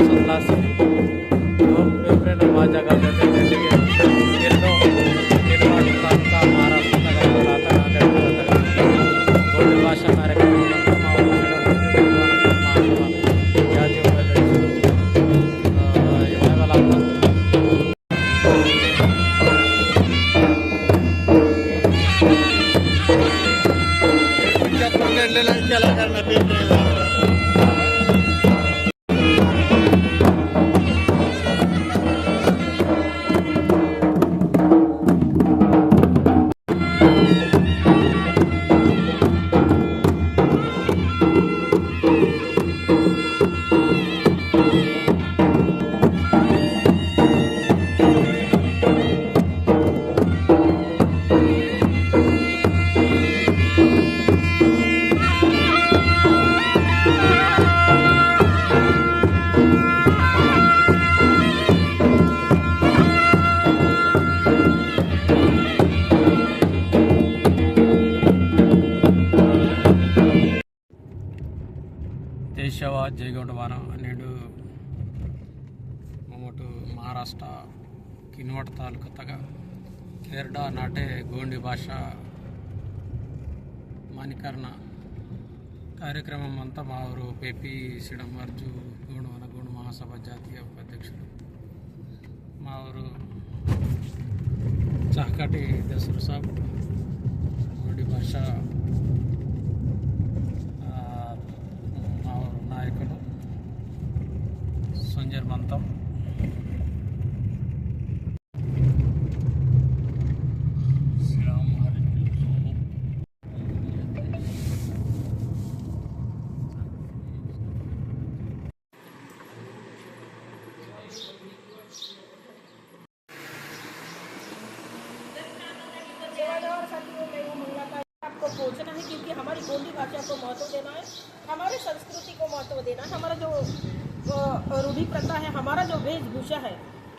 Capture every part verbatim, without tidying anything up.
सल्लासी लोग पेपरे नमा जगह जगह जगह किरणो निर्माण प्राप्त महाराष्ट्र तक आता नांदेड़ तक गोंडी भाषा कार्यक्रम जय सेवा, जय गोंडवाना। नेडु ममोटु महाराष्ट्र किनवट तालुका तगा केरडा नाटे गोंडी भाषा मानिकरना कार्यक्रम मंता मावरु पेपी सिडम अर्जु गोंडवाना गोंड महासभा जातीय उपाध्यक्षुडु मावरु चाकाटी दसरू साहब, गोंडी भाषा, आ, मावरु नायकुडु संजय मंतम। आपको पहुंचना है, क्योंकि हमारी गोंडी भाषा को महत्व देना है, हमारे संस्कृति को महत्व देना है, हमारा जो, अ, रूढ़ी प्रथा है, हमारा जो वेशभूषा है,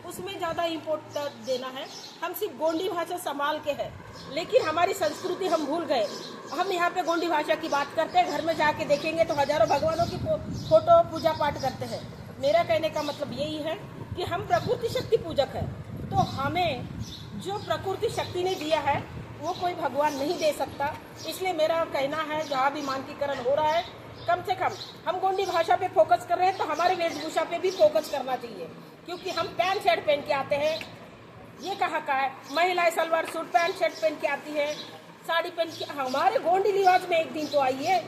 उसमें ज़्यादा इम्पोर्टेंस देना है। हम सिर्फ गोंडी भाषा संभाल के है, लेकिन हमारी संस्कृति हम भूल गए। हम यहाँ पे गोंडी भाषा की बात करते हैं, घर में जाके देखेंगे तो हजारों भगवानों की फो-, फोटो पूजा पाठ करते हैं। मेरा कहने का मतलब यही है कि हम प्रकृति शक्ति पूजक है, तो हमें जो प्रकृति शक्ति ने दिया है वो कोई भगवान नहीं दे सकता। इसलिए मेरा कहना है, जहाँ भी मानकीकरण हो रहा है, कम से कम हम गोंडी भाषा पे फोकस कर रहे हैं तो हमारी वेशभूषा पे भी फोकस करना चाहिए, क्योंकि हम पैंट शर्ट पहन के आते हैं, ये कहाँ का है? महिलाएं सलवार सूट पैंट शर्ट पहन के आती है, साड़ी पहन के। हमारे गोंडी रिवाज में एक दिन तो आइए,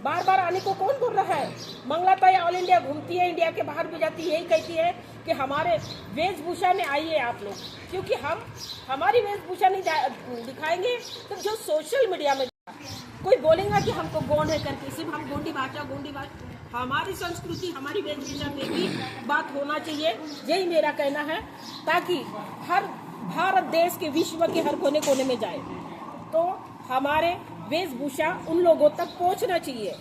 बार बार आने को कौन बोल रहा है? मंगला ताई ऑल इंडिया घूमती है, इंडिया के बाहर भी जाती है, यही कहती है कि हमारे वेशभूषा में आइए आप लोग, क्योंकि हम हमारी वेशभूषा नहीं जा- दिखाएंगे तो जो सोशल मीडिया में कोई बोलेगा कि हमको गोंड है करके, सिर्फ हम गोंडी भाषा, गोंडी भाषा, हमारी संस्कृति, हमारी वेशभूषा में भी बात होना चाहिए। यही मेरा कहना है, ताकि हर भारत देश के, विश्व के हर कोने कोने में जाए, तो हमारे वेशभूषा उन लोगों तक पहुंचना चाहिए।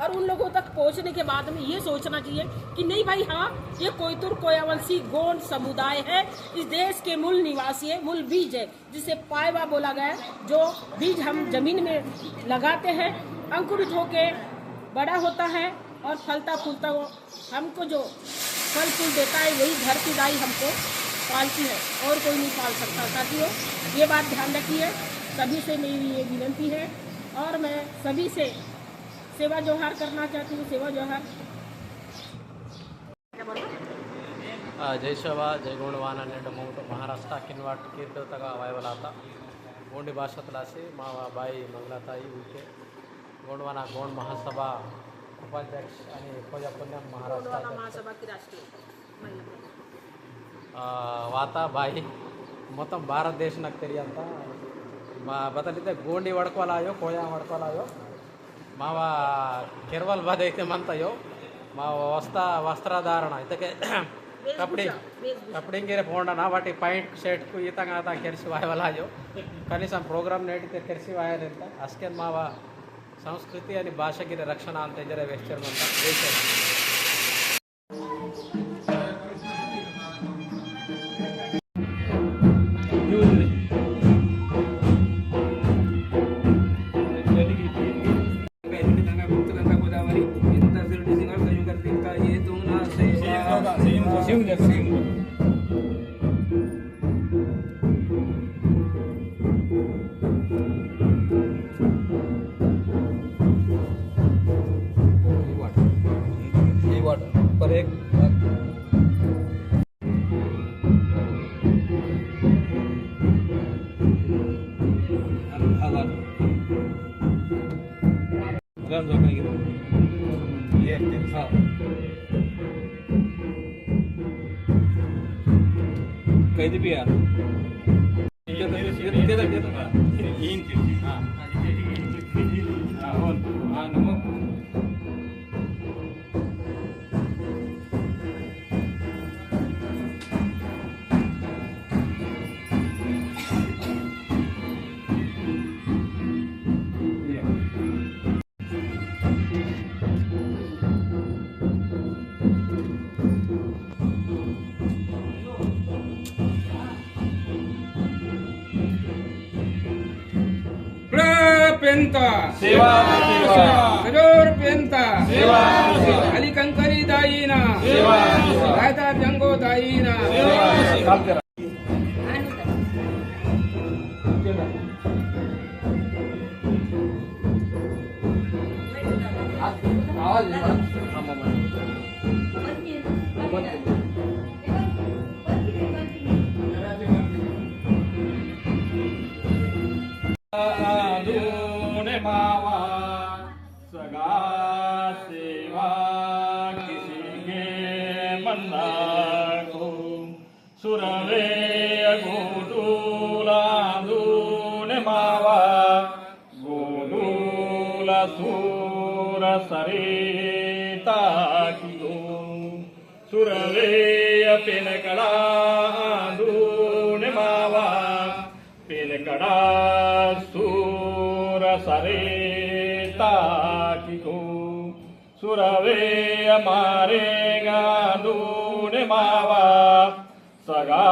और उन लोगों तक पहुंचने के बाद में ये सोचना चाहिए कि नहीं भाई, हाँ, ये कोयतुर कोयावंशी गोंड समुदाय है, इस देश के मूल निवासी है, मूल बीज है, जिसे पायवा बोला गया है। जो बीज हम जमीन में लगाते हैं, अंकुरित होके बड़ा होता है और फलता फूलता, वो हमको जो फल फूल देता है, वही धरती दाई हमको पालती है, और कोई नहीं पाल सकता। साथियों, ये बात ध्यान रखिए, सभी से मेरी ये विनती है। और मैं सभी से सेवा जोहार करना चाहती हूँ, सेवा जोहार। आ, जय सेवा, जय गोंडवाना। नेंड मोट महाराष्ट्र किनवाट कीर्तन तगा वायवलाता गोंडी भाषातलासी मावा बाई मंगलाताई उनके गोंडवाना गोंड महासभा उपाध्यक्ष आणि खोजा पुण्यम महाराष्ट्र गोंडवाना महासभा की राष्ट्रीय महिला प्रमुख। आ, वाता बाई मोत्तम भारत देश नक तेरियंता मा बतलिते गोंडी वड़कवालायो, कोया वड़कवालायो, मावा केरवल बद इते मंतयो, मावा वस्ता, वस्त्रधारण इतके कपड़ी, वेशभूषा, वेशभूषा। कपड़ी गिरे पोंडना वाटी पैंट शर्ट कु इतंग आता केरसी वायवलायो। कनीसम प्रोग्राम नेटिते केरसी वायरेंता। अस्केन मावा संस्कृति अनि भाषा गिरे रक्षण अंते जरे वेस्टर मंता। सिम ले, सिम ले। ये वाटर, ये वाटर, पर एक कैदी भी यार। प्र पेंता। सेवा, सेवा। सरोर पेंता। सेवा, सेवा। अली कंकरी दाईना। सेवा, सेवा। रायता जंगो दाईना। सेवा, सेवा। आदूने मावा सगा सेवा किसी के मंदा को। सुरवे गोडूला आदूने मावा गोडूला सूर सरिता की गो। सुरवे पेनकड़ा आंदूने मावा, पेनकड़ा सूर सरेता की को। सुरवे मारे गांदूने मावा, सगा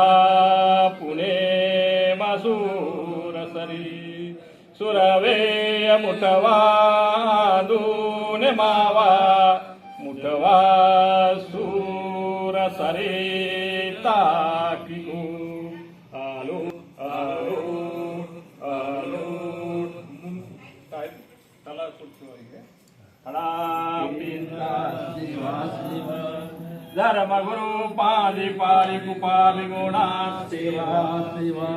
पुने मासूर सरी। सुरवे मुठवा दूने मावा, मुठवा सूर सरे ताकिगो। आलो, आलो, आलो। तला कुर्चो है। हड़ा पिंता शिवा शिवा। धर्म गुरु पादि पारि कुपारि गुणा शिवा शिवा।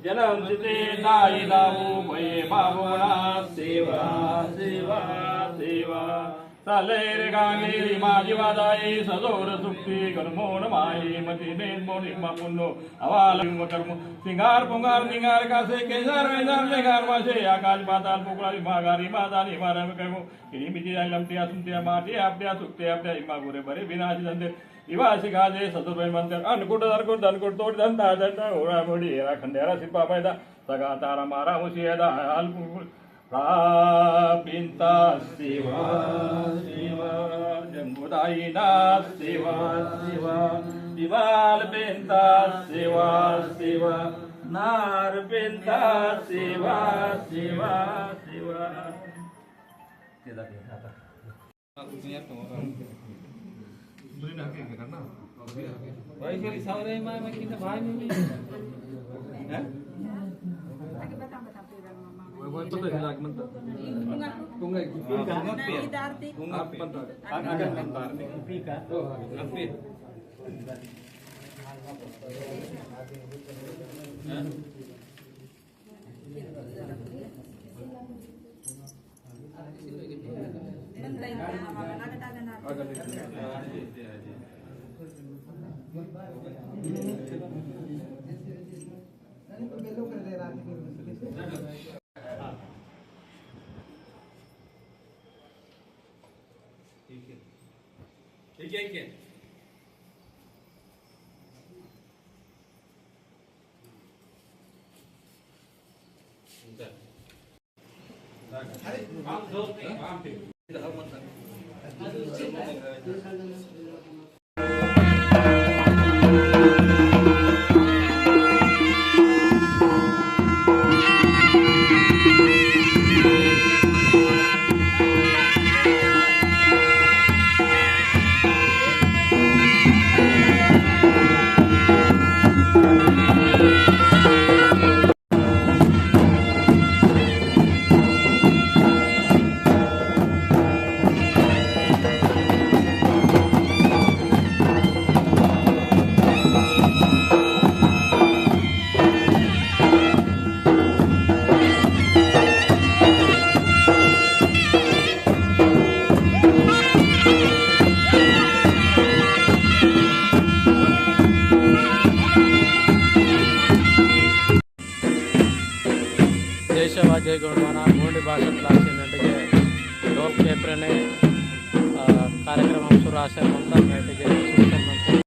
जनम सिते दाई दाऊ भये बाबुणा शिवा शिवा शिवा। सलेर गांगेरी माजी वादाई सजोर सुक्ति कर्मोन माई मति मेन मोनि मापुन्नो। अवाल कर्म सिंगार पुंगार निंगार कासे केंजार वेंजार मेगार वासे आकाश पाताल पुकड़ा विभागारी मादानी मारम कहो। इनी मिट्टी आई लमटिया सुनटिया माटी आपटिया सुखते आपटिया इम्मा गोरे बरे बिना आशी दंदे। इवा आशी गाजे ससुर भाई मंदिर। अनकुट दनकुट दनकुट तोड़ दंदा दंदा ओरा मोड़ी एरा खंडेरा सिपा पैदा। सगा तारा मारा मुसी एदा हाल पुल। प्रापिंता शिवा शिवा। जंगुदाईना शिवा शिवा। विमाल पिंता शिवा शिवा। नार पिंता शिवा शिवा शिवा। वैशाली सावरे माय मैं किन्ना भाई में भी। हैं? वो, वो पता है, लाग मनता। पुंगा, पुंगा। आप मनता। आगन मनता। ओ, हाँ। ठीक है, ठीक है। जय गोंडवाना, गोंडी भाषा क्लास नेटके डोल केपरेने, आ, कार्यक्रम शुरू आसे मंता नेटके सूचना मंता।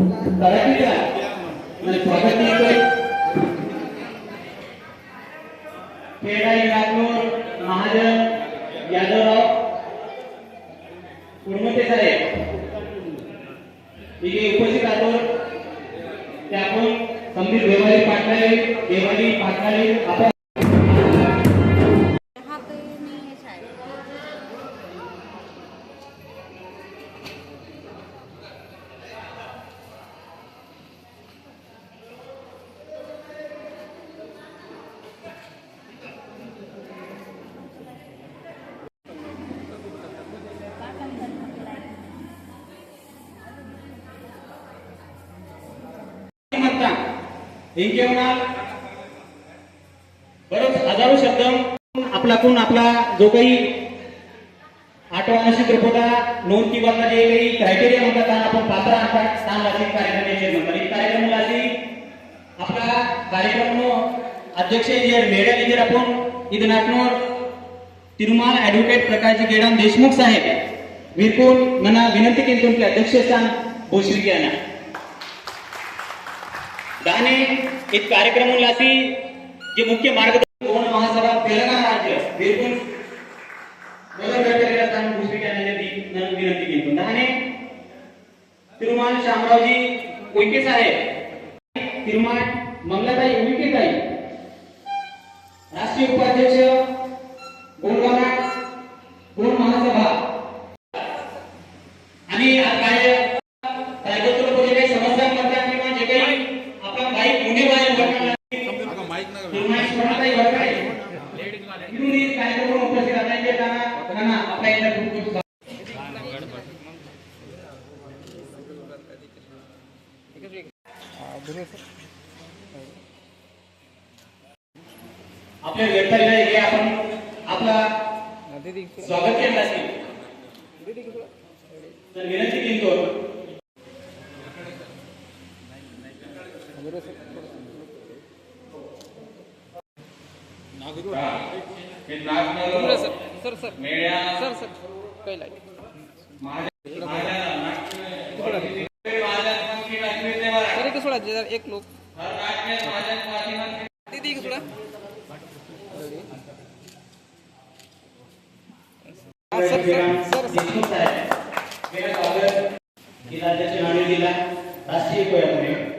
तलाठीचा, म्हणजे स्वागत करतोय। खेडा इलाकूर महाजन यादवराव कुडमते साहेब इथे उपस्थित आहोत. ते आपण समजून देवाली पाटलाले, देवाली पाटलाले आपण म्हणता, इंके उन्हाल बरंच हजारो शब्द आपलाकून आपला जो काही आठवा शिद्रपदा नोंद की वाला जे काही criteria म्हणता, तान आपण पात्र आणता, तान लासी कार्यक्रम याचे म्हणता. ही कार्यक्रम लासी आपला कार्यक्रम अध्यक्ष इंजेर, मेडल इंजेर आपण इद नाटनोर तिरुमाल advocate प्रकाशजी गेडाम देशमुख साहेब वीरकुन नना विनंती केंतुन की अध्यक्ष स्थान भूषवित कियाना. दाने इद कार्यक्रम लासी जे मुख्य मार्गदर्शक गोंड महासभा तेलंगाना राज्य वीरकुन मोदर बेहतर स्थान भूषवित कियाना दी नना विनंती केंतुन. दाने तिरुमाल शामरावजी उइके साहेब, तिरुमाल मंगलाताई उइके ताई, राष्ट्रीय उपाध्यक्ष, गोंडवाना, गोंड महासभा, आणि आज काय, काय बोलतो, म्हणजे काही समस्या म्हणतात किंवा जे काही आपला माईक मुने बाहेर भरणार नाही, तिरुमाल सोडा ताई भरणार नाही. इथून कार्यक्रम उपस्थित राहण्याचे त्यांना, त्यांना आपल्या इथं खूप खूप आपले व्यक्तीला हे आपण आपला स्वागत केलं असेल तर विनंती करतो. हाँ, फिर नाक में लो। सर, सर, सर, मेरा सर, सर, कई लाइट। महाजन, महाजन, नाक में। महाजन, नाक में, नाक में, सर, एक थोड़ा, जरा एक लोग। हर नाक में महाजन, महाजन, नाक में। दीदी, एक थोड़ा। Sir, sir, sir, sir. मेरा स्वागत जिला अध्यक्ष नांदेड़ जिला राष्ट्रीय कोया मंडल।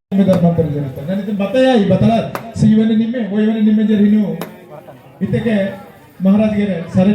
जिम्मेदार मंत्री जरूरत है। नन्ना इतने बताया ही, बतला, सीवने निम्मे, वो इवने निम्मे जरिनु। इतने के महाराज गिरे, सारे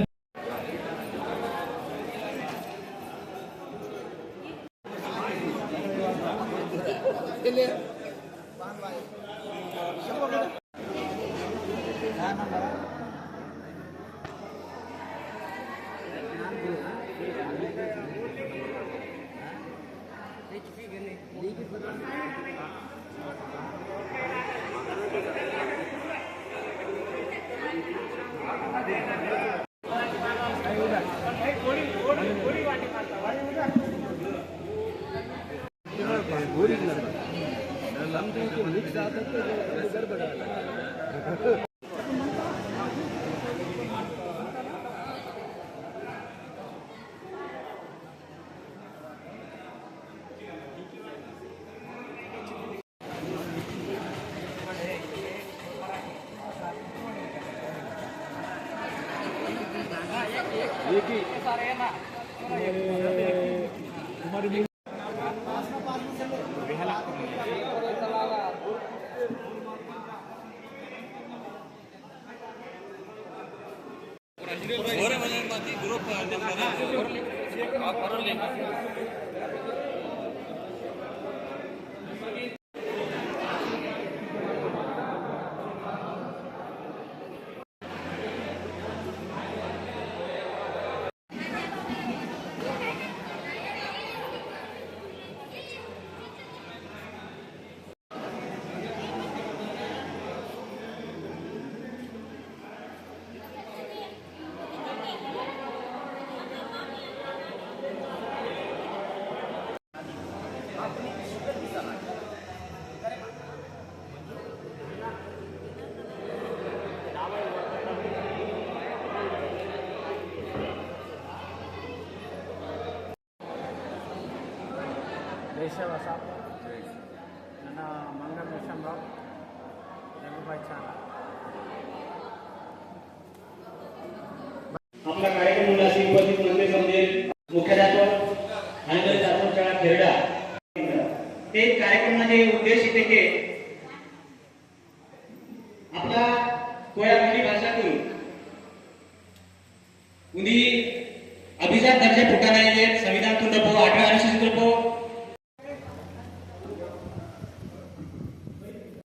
जय सेवा साहब, नन्ना मंगम विषम राव, जंगुबाई चाला। आपला कार्यक्रम होना सी उपस्थित मंत्री समझे मुख्याध्यापक हनुमंत जाधव चाला खेरडा। ते कार्यक्रमाचे उद्देश इथे के आपला कोया बोली भाषातून उन्दी अभिजात दर्जा पुटाना ये